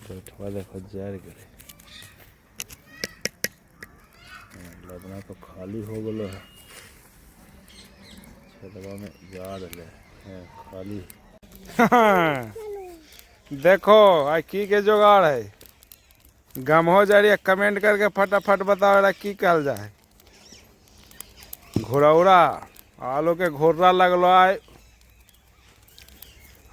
बैठवा देखो जर गेलै। लबना तो खाली हो गलो है, छेदवा में जा रहे है खाली। देखो आ की के जोगाड़ है, गम हो जा रही है। कमेंट करके फटाफट बताओ एरा की कहल जाए। घोरौरा आलू के घोर्रा लगलो है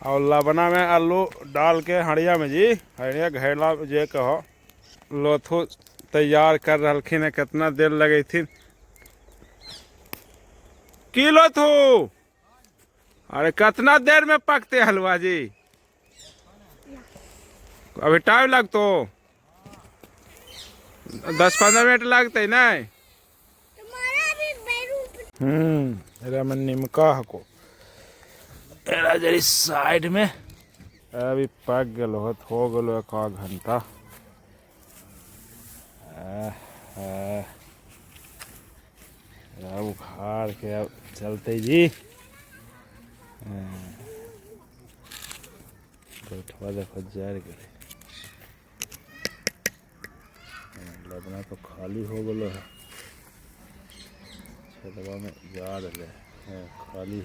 और लबना में आलू डाल के हड़िया में जी, हड़िया घेला जे कहो लोथू तैयार कर रहलखिन है। कितना देर लगेथिन की लोथू? अरे कितना देर में पकते हलवा जी? अभी टाइम लगतो, 10-15 मिनट लगते नहीं। एकरा में निमका हको, एरा जरी साइड में अभी पक गेलो हो, हो गेलो एक आध घंटा। अब उखाड़ के अब चलते जी। बैठवा देखो जर गेलै। लबना तो खाली हो गलो है, छेदवा में जा रहे है खाली।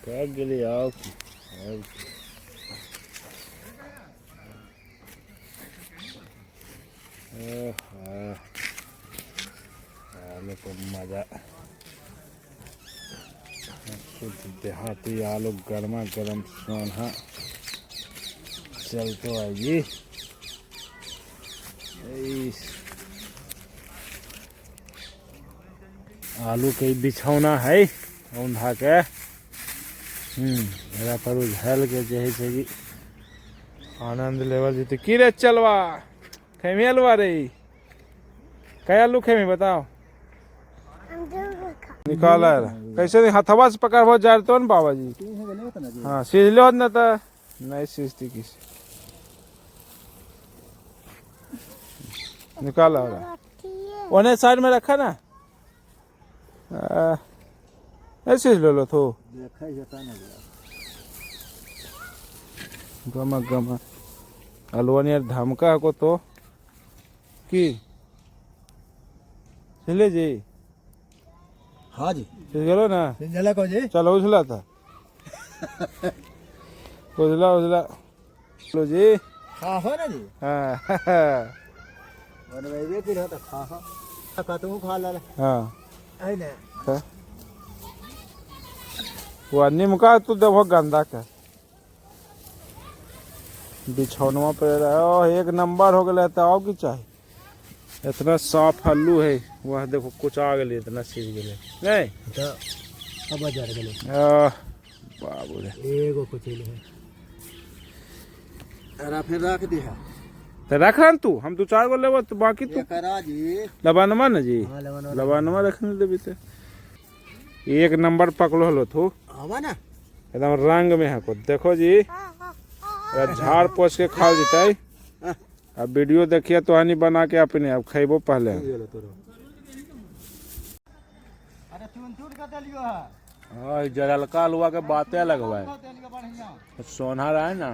पक गेलै आउ की। आलू को मजा, शुद्ध देहाती आलू गर्मा गर्म सोना चलते आएगी। आलू के बिछौना है औंधा के, एकरा पर उझल के जे है से कि आनंद लेवल जेतै। की रे चलवा खेमी अलुआ रे? कै आलू खेमी बताओ? निकाल कैसे हथवा से पकड़ जा तो न बाबा जी। हाँ सीझलो होत न त नहीं सीझती किसी। निकाल रहा ओने साइड में रखा ना। ऐसे ले लो तो गमा गमा आलुआ नियर धमका को तो की चले जी। हाँ जी चलो ना को जी चलो उछला था उजला उजला लो जी। खा हो ना जी। हाँ बनवेबे फिर तो खा हो का तू खा ला। हाँ है ना वो निमका तू देखो गंदा का बिछौनवा पर एक नंबर हो गया तो आओ की चाहे। इतना साफ आलू है, वह देखो कुछ आ गए, इतना सीज गए नहीं तो अब जर गेले। बाबू रे एगो कुछ ले अरे फिर रख दी है तो रख रहा तू, हम दो चार गो लेबो तो बाकी तू करा जी लबानमा न जी। हां लबानमा लबानमा रखने देबी ते एक नंबर पकड़ो हलो तू आवा ना एकदम रंग में है को। देखो जी झाड़ पोछ के खाओ जतै। अब वीडियो देखिए तो हानि बना के अपने अब खैबो पहले। अरे चुन चुन के देलियो है। हां जरलका आलुआ के बातें अलग हुआ है, सोना रहा है ना।